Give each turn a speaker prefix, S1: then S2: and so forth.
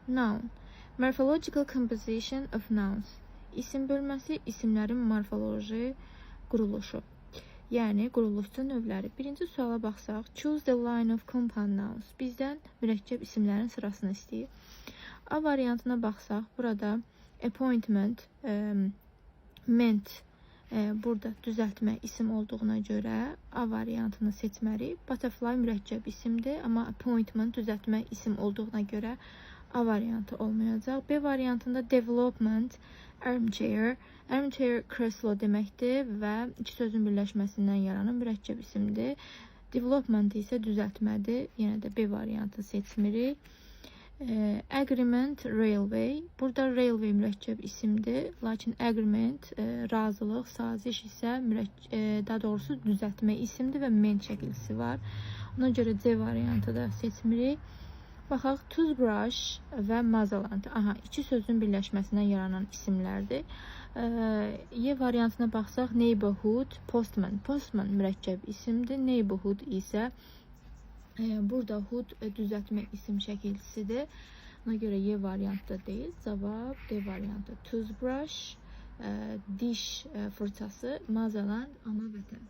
S1: Noun. Morphological composition of nouns. İsim bölməsi, isimlərin morfoloji quruluşu. Yəni quruluşçu növləri. Birinci suala baxsaq, choose the line of compound nouns. Bizdən mürəkkəb isimlərin sırasını istəyir. A variantına baxsaq, burada appointment, ment burada düzəltmə isim olduğuna görə A variantını seçməliyik. Butterfly mürəkkəb isimdir, amma appointment düzəltmə isim olduğuna görə A variantı olmayacaq. B variantında development, armchair. Armchair kreslo deməkdir və iki sözün birləşməsindən yaranan mürəkkəb isimdir. Development isə düzəltmədir. Yenə də B variantı seçmirik. Agreement, railway. Burada railway mürəkkəb isimdir. Lakin agreement razılıq, saziş isə daha doğrusu düzəltmə isimdir və ment şəkilçisi var. Ona görə C variantı da seçmirik. Baxaq, toothbrush və motherland. Aha, iki sözün birləşməsindən yaranan isimlərdir. Y variantına baxsaq, neighborhood, postman. Postman mürəkkəb isimdir. Neighborhood isə burada hood düzəltmə isim şəkilçisidir. Ona görə Y variantı da deyil. Cavab D variantı. Toothbrush, diş fırçası, motherland, ana vətən.